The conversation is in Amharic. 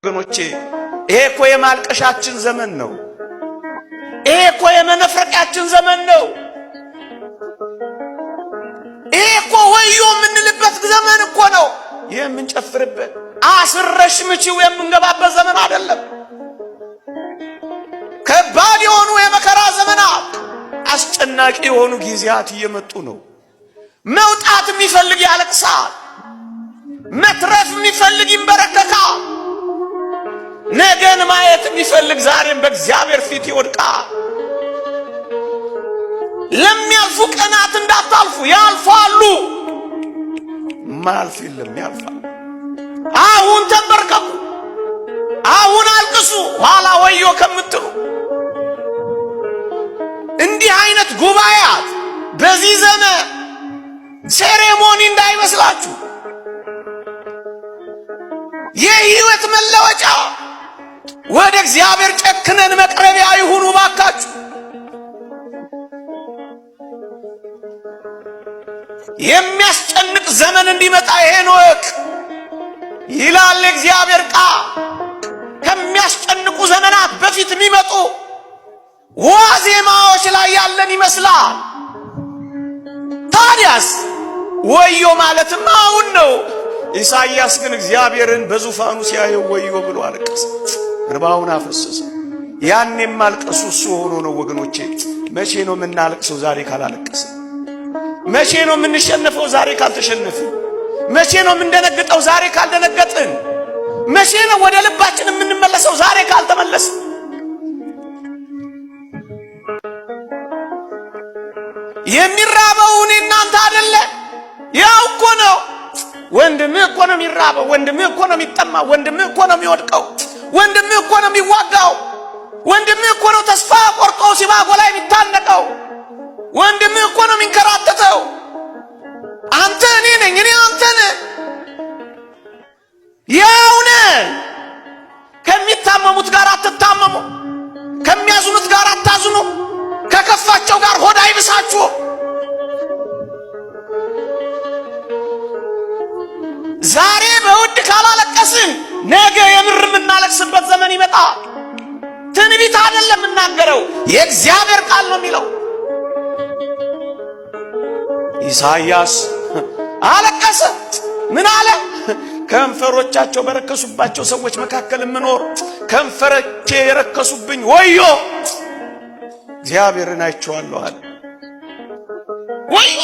ወገኖቼ ይሄ እኮ የማልቀሻችን ዘመን ነው። ይሄ እኮ የመነፍረቂያችን ዘመን ነው። ይሄ እኮ ወዮ የምንልበት ዘመን እኮ ነው። ይህ የምንጨፍርበት አስረሽ ምቺው የምንገባበት ዘመን አይደለም። ከባድ የሆኑ የመከራ ዘመናት፣ አስጨናቂ የሆኑ ጊዜያት እየመጡ ነው። መውጣት የሚፈልግ ያለቅሳል። መትረፍ የሚፈልግ ይንበረከካል። ነገን ማየት የሚፈልግ ዛሬም በእግዚአብሔር ፊት ይወድቃል። ለሚያልፉ ቀናት እንዳታልፉ፣ ያልፋሉ። ማያልፍ የለም፣ ያልፋል። አሁን ተንበርከኩ፣ አሁን አልቅሱ፣ ኋላ ወዮ ከምትሉ። እንዲህ አይነት ጉባኤያት በዚህ ዘመን ceremony እንዳይመስላችሁ፣ የህይወት መለወጫ፣ ወደ እግዚአብሔር ጨክነን መቅረቢያ ይሁኑ ባካችሁ። የሚያስጨንቅ ዘመን እንዲመጣ ይሄን እወቅ ይላል የእግዚአብሔር ቃል። ከሚያስጨንቁ ዘመናት በፊት የሚመጡ ዋዜማዎች ላይ ያለን ይመስላል። ታዲያስ ወዮ ማለትም አሁን ነው። ኢሳይያስ ግን እግዚአብሔርን በዙፋኑ ሲያየው ወዮ ብሎ አለቀሰ፣ እንባውን አፈሰሰ። ያን የማልቀሱ እሱ ሆኖ ነው ወገኖቼ። መቼ ነው የምናለቅሰው? ዛሬ ካላለቀሰ። መቼ ነው የምንሸነፈው? ዛሬ ካልተሸነፍን። መቼ ነው የምንደነግጠው? ዛሬ ካልደነገጥን። መቼ ነው ወደ ልባችን የምንመለሰው? ዛሬ ካልተመለስን። የሚራበው እኔ እናንተ አይደለ? ያው እኮ ነው። ወንድምህ እኮ ነው የሚራበው። ወንድምህ እኮ ነው የሚጠማው። ወንድምህ እኮ ነው የሚወድቀው። ወንድምህ እኮ ነው የሚዋጋው። ወንድምህ እኮ ነው ተስፋ ቆርጦ ሲባጎ ላይ የሚታነቀው። ወንድምህ እኮ ነው የሚንከራተተው። አንተ እኔ ነኝ፣ እኔ አንተ ነህ። ያው ነህ። ከሚታመሙት ጋር አትታመሙ፣ ከሚያዝኑት ጋር አታዝኑ፣ ከከፋቸው ጋር ሆድ አይብሳችሁ። ዛሬ በውድ ካላለቀስን ነገ የምር የምናለቅስበት ዘመን ይመጣል። ትንቢት አይደለም የምናገረው፣ የእግዚአብሔር ቃል ነው የሚለው። ኢሳይያስ አለቀሰ። ምን አለ? ከንፈሮቻቸው በረከሱባቸው ሰዎች መካከል የምኖር፣ ከንፈሮቼ የረከሱብኝ ወዮ፣ እግዚአብሔርን አይቼዋለሁ አለ። ወዮ።